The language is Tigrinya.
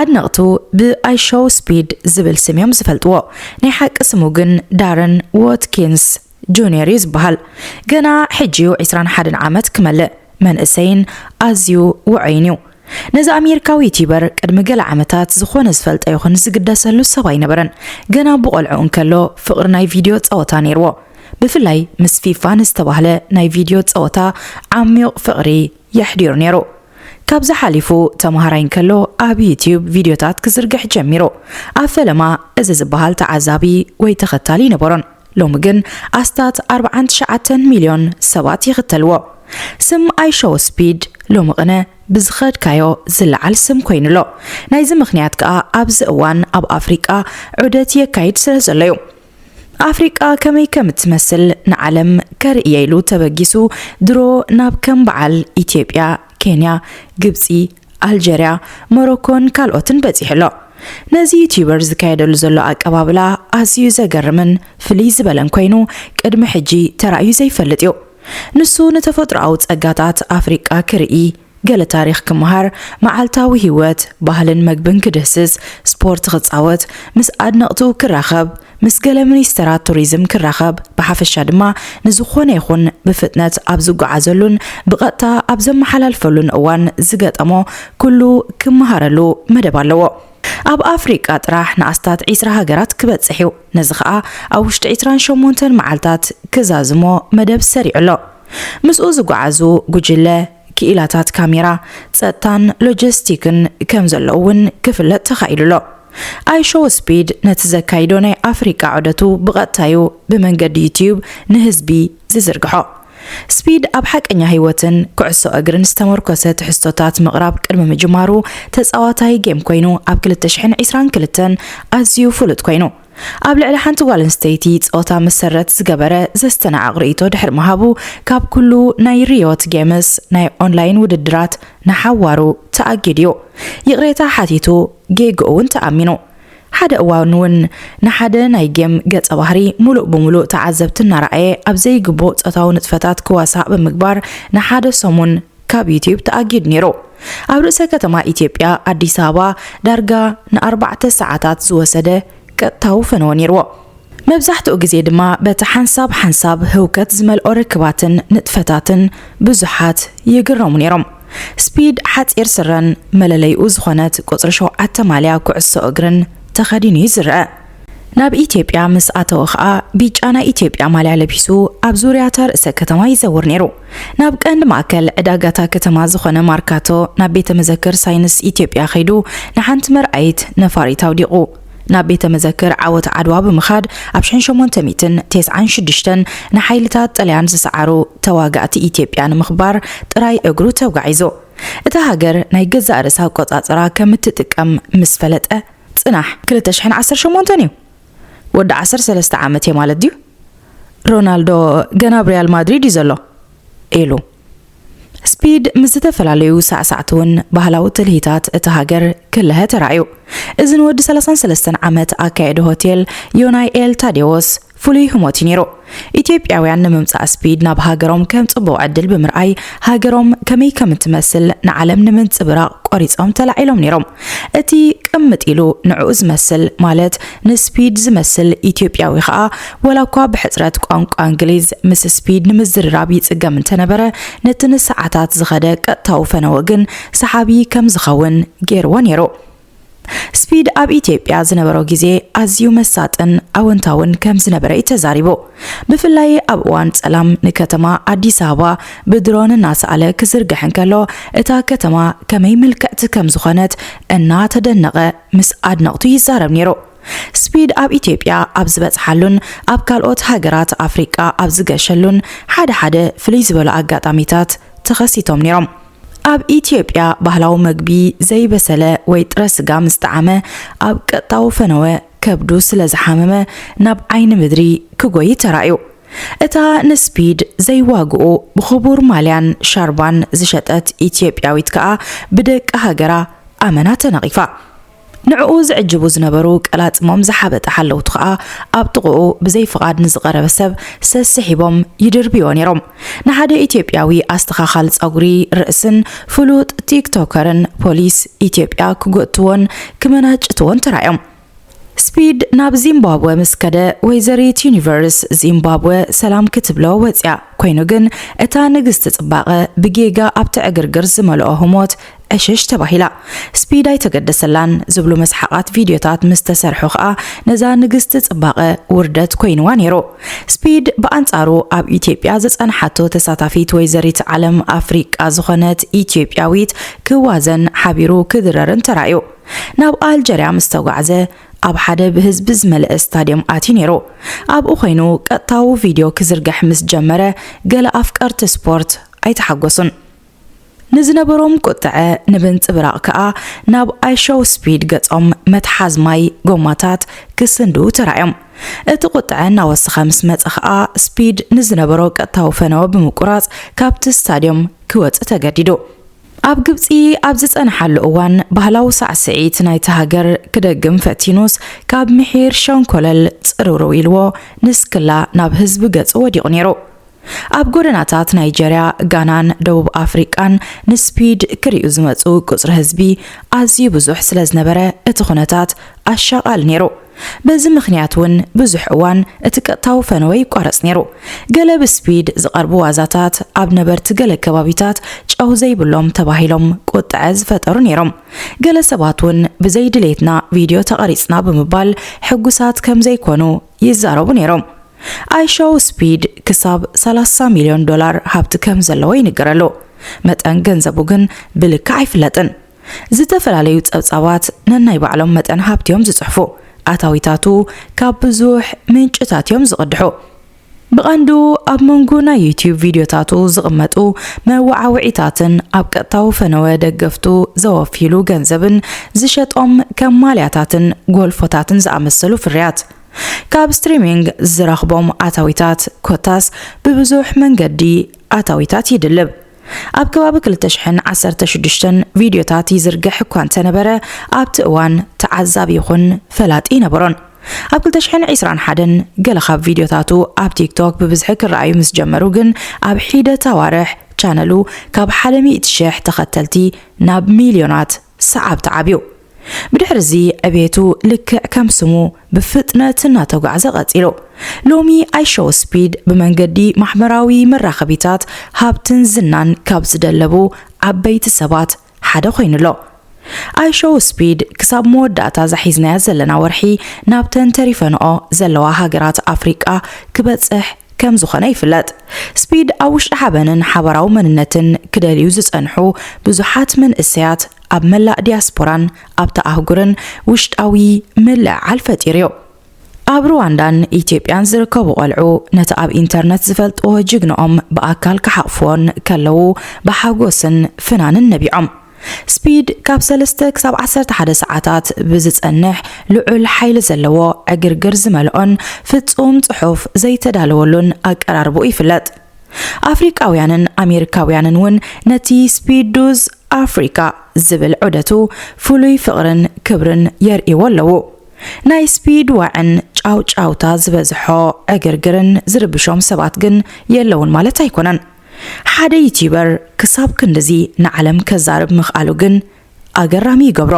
ኣድነቕቱ ብ I Show Speed ዝብል ስም እዮም ዝፈልጥዎ። ናይ ሓቂ ስሙ ግን ዳረን ዎትኪንስ ጁኒየር እዩ ዝበሃል። ገና ሕጂ እዩ ዕስራን ሓደን ዓመት ክመልእ። መንእሰይን ኣዝዩ ውዑይን እዩ። ነዚ ኣሜሪካዊ ዩቲዩበር ቅድሚ ገለ ዓመታት ዝኾነ ዝፈልጦ ይኹን ዝግደሰሉ ሰብ ኣይነበረን። ገና ብቖልዑ እንከሎ ፍቕሪ ናይ ቪድዮ ጸወታ ነይርዎ። ብፍላይ ምስ ፊፋ ንዝተባህለ ናይ ቪድዮ ጸወታ ዓሚቕ ፍቕሪ የሕዲሩ ነይሩ። ካብዚ ሓሊፉ ተምሃራይ እንከሎ ኣብ ዩቲዩብ ቪድዮታት ክዝርግሕ ጀሚሩ። ኣብ ፈለማ እዚ ዝበሃል ተዓዛቢ ወይ ተኸታሊ ኣይነበሮን። ሎሚ ግን ኣስታት ኣርብዓን ትሽዓተን ሚልዮን ሰባት ይኽተልዎ። ስም I Show Speed ሎሚ ቅነ ብዝኸድካዮ ዝለዓል ስም ኮይኑ ኣሎ። ናይዚ ምኽንያት ከኣ ኣብዚ እዋን ኣብ ኣፍሪቃ ዑደት የካይድ ስለ ዘሎ እዩ። ኣፍሪቃ ከመይ ከም እትመስል ንዓለም ከርእየ ኢሉ ተበጊሱ ድሮ ናብ ከም በዓል ኢትዮጵያ፣ ኬንያ፣ ግብጺ፣ ኣልጀርያ፣ ሞሮኮን ካልኦትን በጺሑ ኣሎ። ነዚ ዩቲዩበር ዝካየደሉ ዘሎ ኣቀባብላ ኣዝዩ ዘገርምን ፍልይ ዝበለን ኮይኑ ቅድሚ ሕጂ ተራእዩ ዘይፈልጥ እዩ። ንሱ ንተፈጥሮኣዊ ጸጋታት ኣፍሪቃ ክርኢ፣ ገለ ታሪኽ ክመሃር፣ መዓልታዊ ህይወት፣ ባህልን መግብን ክድህስስ፣ ስፖርት ክጻወት፣ ምስ ኣድነቕቱ ክራኸብ፣ ምስ ገለ ሚኒስተራት ቱሪዝም ክራኸብ፣ ብሓፈሻ ድማ ንዝኾነ ይኹን ብፍጥነት ኣብ ዝጓዓዘሉን ብቐጥታ ኣብ ዘመሓላልፈሉን እዋን ዝገጠሞ ኩሉ ክመሃረሉ መደብ ኣለዎ። ኣብ ኣፍሪቃ ጥራሕ ንኣስታት ዒስራ ሃገራት ክበጽሕ እዩ። ነዚ ኸኣ ኣብ ውሽጢ ዒስራን ሸሞንተን መዓልታት ክዛዝሞ መደብ ሰሪዑ ኣሎ። ምስኡ ዝጓዓዙ ጉጅለ፣ ክኢላታት ካሜራ፣ ጸጥታን ሎጂስቲክን ከም ዘለዉ እውን ክፍለጥ ተኻኢሉ ኣሎ። I Show Speed ነቲ ዘካይዶ ናይ ኣፍሪቃ ዑደቱ ብቐጥታ እዩ ብመንገዲ ዩቲዩብ ንህዝቢ ዝዝርግሖ። ስፒድ ኣብ ሓቀኛ ህይወትን ኩዕሶ እግርን ዝተመርኮሰ ትሕዝቶታት ምቕራብ ቅድሚ ምጅማሩ፣ ተጻዋታይ ጌም ኮይኑ ኣብ ክልተ ሽሕን ዕስራን ክልተን ኣዝዩ ፍሉጥ ኮይኑ። ኣብ ልዕሊ ሓንቲ ጓል ኣንስተይቲ ጾታ መሰረት ዝገበረ ዘስተናዕቕ ርእይቶ ድሕሪ ምሃቡ፣ ካብ ኩሉ ናይ ሪዮት ጌምስ ናይ ኦንላይን ውድድራት ንሓዋሩ ተኣጊዱ እዩ። ይቕሬታ ሓቲቱ፣ ጌግኡ እውን ተኣሚኑ። ሓደ እዋን እውን ንሓደ ናይ ጌም ገጸ ባህሪ ሙሉእ ብሙሉእ ተዓዘብቲ እናረኣየ ኣብ ዘይግቡእ ጾታዊ ንጥፈታት ክዋሳእ ብምግባር ንሓደ ሰሙን ካብ ዩቲዩብ ተኣጊዱ ነይሩ። ኣብ ርእሰ ከተማ ኢትዮጵያ ኣዲስ ኣበባ ዳርጋ ንኣርባዕተ ሰዓታት ዝወሰደ ቀጥታዊ ፈነወ ነይርዎ። መብዛሕትኡ ግዜ ድማ በቲ ሓንሳብ ሓንሳብ ህውከት ዝመልኦ ርክባትን ንጥፈታትን ብዙሓት ይግረሙ ነይሮም። ስፒድ ሓጺር ስረን መለለይኡ ዝኾነት ቁጽሪ ሸውዓተ ማልያ ኩዕሶ እግርን ተኸዲኑ እዩ ዝረአ። ናብ ኢትዮጵያ ምስ ኣተወ ኸኣ፣ ቢጫ ናይ ኢትዮጵያ ማልያ ለቢሱ ኣብ ዙርያታ ርእሰ ከተማ ይዘውር ነይሩ። ናብ ቀንዲ ማእከል ዕዳጋታ ከተማ ዝኾነ ማርካቶ፣ ናብ ቤተ መዘክር ሳይንስ ኢትዮጵያ ከይዱ ንሓንቲ መርኣይት ነፋሪት ኣውዲቑ። ናብ ቤተ መዘክር ዓወት ዓድዋ ብምኻድ፣ ኣብ ሽሕን ሸሞንተ ሚእትን ተስዓን ሽዱሽተን ንሓይልታት ጥልያን ዝሰዓሩ ተዋጋእቲ ኢትዮጵያ ንምኽባር ጥራይ እግሩ ተጓዒዙ። እታ ሃገር ናይ ገዛእ ርእሳ ኣቆጻጽራ ከም እትጥቀም ምስ ፈለጠ፣ ጽናሕ፣ ክልተ ሽሕን ዓሰርተ ሸሞንተን እዩ። ወዲ ዓሰርተ ሰለስተ ዓመት እየ ማለት ድዩ? ሮናልዶ ገና ኣብ ሪያል ማድሪድ እዩ ዘሎ፣ ኢሉ። ስፒድ ምስ ዝተፈላለዩ ሳዕሳዕቲ እውን ባህላዊ ትልሂታት እታ ሃገር ክልሀ ተራእዩ። እዚ ንወዲ ሰላሳን ሰለስተን ዓመት ኣካየዲ ሆቴል ዮናይ ኤል ታዴዎስ ፍሉይ ህሞት እዩ ነይሩ። ኢትዮጵያውያን ንምምጻእ ስፒድ ናብ ሃገሮም ከም ጽቡቕ ዕድል ብምርኣይ፣ ሃገሮም ከመይ ከም እትመስል ንዓለም ንምንጽብራቕ ቆሪጾም ተላዒሎም ነይሮም። እቲ ቅምጥ ኢሉ ንዕኡ ዝመስል፣ ማለት ንስፒድ ዝመስል ኢትዮጵያዊ ኸኣ፣ ወላ እኳ ብሕጽረት ቋንቋ እንግሊዝ ምስ ስፒድ ንምዝርራብ ይጽገም እንተነበረ፣ ነቲ ንሰዓታት ዝኸደ ቀጥታዊ ፈነወ ግን ሰሓቢ ከም ዝኸውን ገይርዎ ነይሩ። ስፒድ ኣብ ኢትዮጵያ ዝነበሮ ግዜ ኣዝዩ መሳጥን ኣወንታውን ከም ዝነበረ እዩ ተዛሪቡ። ብፍላይ ኣብ እዋን ጸላም ንከተማ ኣዲስ ኣበባ ብድሮን እናሰኣለ ክዝርግሕ እንከሎ፣ እታ ከተማ ከመይ ምልክዕቲ ከም ዝኾነት እናተደነቐ ምስ ኣድነቕቱ ይዛረብ ነይሩ። ስፒድ ኣብ ኢትዮጵያ ኣብ ዝበጽሓሉን ኣብ ካልኦት ሃገራት ኣፍሪቃ ኣብ ዝገሸሉን ሓደ ሓደ ፍልይ ዝበሉ ኣጋጣሚታት ተኸሲቶም ነይሮም። ኣብ ኢትዮጵያ ባህላዊ መግቢ ዘይበሰለ ወይ ጥረ ስጋ ምስ ጠዓመ፣ ኣብ ቀጥታዊ ፈነወ ከብዱ ስለ ዝሓመመ ናብ ዓይኒ ምድሪ ክጎዪ ተራእዩ። እታ ንስፒድ ዘይዋግኡ ብኽቡር ማልያን ሻርባን ዝሸጠት ኢትዮጵያዊት ከኣ ብደቂ ሃገራ ኣመና ተነቒፋ። ንዕኡ ዝዕጅቡ ዝነበሩ ቀላጽሞም ዝሓበጠ ሓለውቱ ከኣ ኣብ ጥቕኡ ብዘይ ፍቓድ ንዝቐረበ ሰብ ሰስሒቦም ይድርብይዎ ነይሮም። ንሓደ ኢትዮጵያዊ ኣስተኻኻል ጸጉሪ ርእስን ፍሉጥ ቲክቶከርን ፖሊስ ኢትዮጵያ ክጎትዎን ክመናጭትዎን ተራእዮም። ስፒድ ናብ ዚምባብወ ምስ ከደ፣ ወይዘሪት ዩኒቨርስ ዚምባብወ ሰላም ክትብሎ ወጽያ። ኮይኑ ግን እታ ንግስቲ ጽባቐ ብጌጋ ኣብቲ ዕግርግር ዝመልኦ ህሞት ዕሽሽ ተባሂላ። ስፒድ ኣይተገደሰላን ዝብሉ መስሓቓት ቪድዮታት ምስ ተሰርሑ ከኣ ነዛ ንግስቲ ጽባቐ ውርደት ኮይንዋ ነይሩ። ስፒድ ብኣንጻሩ ኣብ ኢትዮጵያ ዝጸንሓቶ ተሳታፊት ወይዘሪት ዓለም ኣፍሪቃ ዝኾነት ኢትዮጵያዊት ክዋዘን ሓቢሩ ክድረርን ተራእዩ። ናብ ኣልጀርያ ምስ ተጓዕዘ ኣብ ሓደ ብህዝቢ ዝመልአ ስታድዮም ኣትዩ ነይሩ። ኣብኡ ኮይኑ ቀጥታዊ ቪድዮ ክዝርግሕ ምስ ጀመረ ገለ ኣፍቀርቲ ስፖርት ኣይተሓጎሱን። ንዝነበሮም ቁጥዐ ንምንጽብራቕ ከኣ ናብ ኣይሾው ስፒድ ገጾም መትሓዝ ማይ ጎማታት ክስንድዉ ተራእዮም። እቲ ቁጥዐ እናወሰኸ ምስ መጸ ከኣ ስፒድ ንዝነበሮ ቀጥታዊ ፈነወ ብምቁራጽ ካብቲ ስታድዮም ክወጽእ ተገዲዱ። ኣብ ግብጺ ኣብ ዝጸንሓሉ እዋን ባህላዊ ሳዕስዒት ናይቲ ሃገር ክደግም ፈቲኑስ ካብ ምሒር ሸንኮለል ጽርውርው ኢልዎ ንስክላ ናብ ህዝቢ ገጹ ወዲቑ ነይሩ። ኣብ ጎደናታት ናይጀርያ፣ ጋናን ደቡብ ኣፍሪቃን ንስፒድ ክርእዩ ዝመጹ ቁጽሪ ህዝቢ ኣዝዩ ብዙሕ ስለ ዝነበረ እቲ ኩነታት ኣሻቓሊ ነይሩ። በዚ ምኽንያት እውን ብዙሕ እዋን እቲ ቀጥታዊ ፈነወ ይቋረጽ ነይሩ። ገለ ብስፒድ ዝቐርቡ ዋዛታት ኣብ ነበርቲ ገለ ከባቢታት ጨው ዘይብሎም ተባሂሎም ቁጥዐ ዝፈጠሩ ነይሮም። ገለ ሰባት እውን ብዘይ ድሌትና ቪድዮ ተቐሪጽና ብምባል ሕጉሳት ከም ዘይኮኑ ይዛረቡ ነይሮም። ኣይሾው ስፒድ ክሳብ ሰላሳ ሚልዮን ዶላር ሃብቲ ከም ዘለዎ ይንገረሉ። መጠን ገንዘቡ ግን ብልክዕ ኣይፍለጥን። ዝተፈላለዩ ጸብጻባት ነናይ ባዕሎም መጠን ሃብቲ እዮም ዝጽሕፉ። ኣታዊታቱ ካብ ብዙሕ ምንጭታት እዮም ዝቕድሑ። ብቐንዱ ኣብ መንጎ ናይ ዩቲዩብ ቪድዮታቱ ዝቕመጡ መወዓውዒታትን ኣብ ቀጥታዊ ፈነወ ደገፍቱ ዘወፍይሉ ገንዘብን ዝሸጦም ከም ማልያታትን ጎልፎታትን ዝኣመሰሉ ፍርያት ካብ ስትሪሚንግ ዝረኽቦም ኣታዊታት ኮታስ ብብዙሕ መንገዲ ኣታዊታት ይድልብ። ኣብ ከባቢ ክልተ ሽሕን ዓሰርተ ሽዱሽተን ቪድዮታት ይዝርግሕ እኳ እንተነበረ ኣብቲ እዋን ተዓዛቢ ይኹን ፈላጢ ኣይነበሮን። ኣብ ክልተ ሽሕን ዕስራን ሓደን ገለ ካብ ቪድዮታቱ ኣብ ቲክቶክ ብብዝሒ ክረኣዩ ምስ ጀመሩ ግን ኣብ ሒደት ኣዋርሕ ቻነሉ ካብ ሓደ ሚእቲ ሽሕ ተኸተልቲ ናብ ሚልዮናት ሰዓብቲ ዓብዩ። ብድሕሪ እዚ ዕቤቱ ልክዕ ከም ስሙ ብፍጥነት እናተጓዕዘ ቀጺሉ። ሎሚ ኣይሾው ስፒድ ብመንገዲ ማሕበራዊ መራኸቢታት ሃብትን ዝናን ካብ ዝደለቡ ዓበይቲ ሰባት ሓደ ኮይኑ ኣሎ። ኣይሾው ስፒድ ክሳብ መወዳእታ ዛሒዝናያ ዘለና ወርሒ ናብተን ተሪፈንኦ ዘለዋ ሃገራት ኣፍሪቃ ክበጽሕ ከም ዝኾነ ይፍለጥ። ስፒድ ኣብ ውሽጢ ሓበንን ሓባራዊ መንነትን ክደልዩ ዝጸንሑ ብዙሓት መንእሰያት ኣብ መላእ ዲያስፖራን ኣብታ ኣህጉርን ውሽጣዊ ምልዕዓል ፈጢሩ እዩ። ኣብ ሩዋንዳን ኢትዮጵያን ዝርከቡ ቆልዑ ነቲ ኣብ ኢንተርነት ዝፈልጥዎ ጅግንኦም ብኣካል ክሓቕፍዎን ከለዉ ብሓጎስን ፍናንን ነቢዖም። ስፒድ ካብ ሰለስተ ክሳብ ዓሰርተ ሓደ ሰዓታት ብዝጸንሕ ልዑል ሓይሊ ዘለዎ ዕግርግር ዝመልኦን ፍጹም ጽሑፍ ዘይተዳለወሉን ኣቀራርባኡ ይፍለጥ። ኣፍሪቃውያንን ኣሜሪካውያንን እውን ነቲ ስፒድ ዱዝ ኣፍሪካ ዝብል ዑደቱ ፍሉይ ፍቕርን ክብርን የርእይዎ ኣለዉ። ናይ ስፒድ ዋዕን ጫውጫውታ ዝበዝሖ ዕግርግርን ዝርብሾም ሰባት ግን የለውን ማለት ኣይኮነን። ሓደ ዩቲዩበር ክሳብ ክንድዚ ንዓለም ከዛርብ ምኽኣሉ ግን ኣገራሚ ይገብሮ።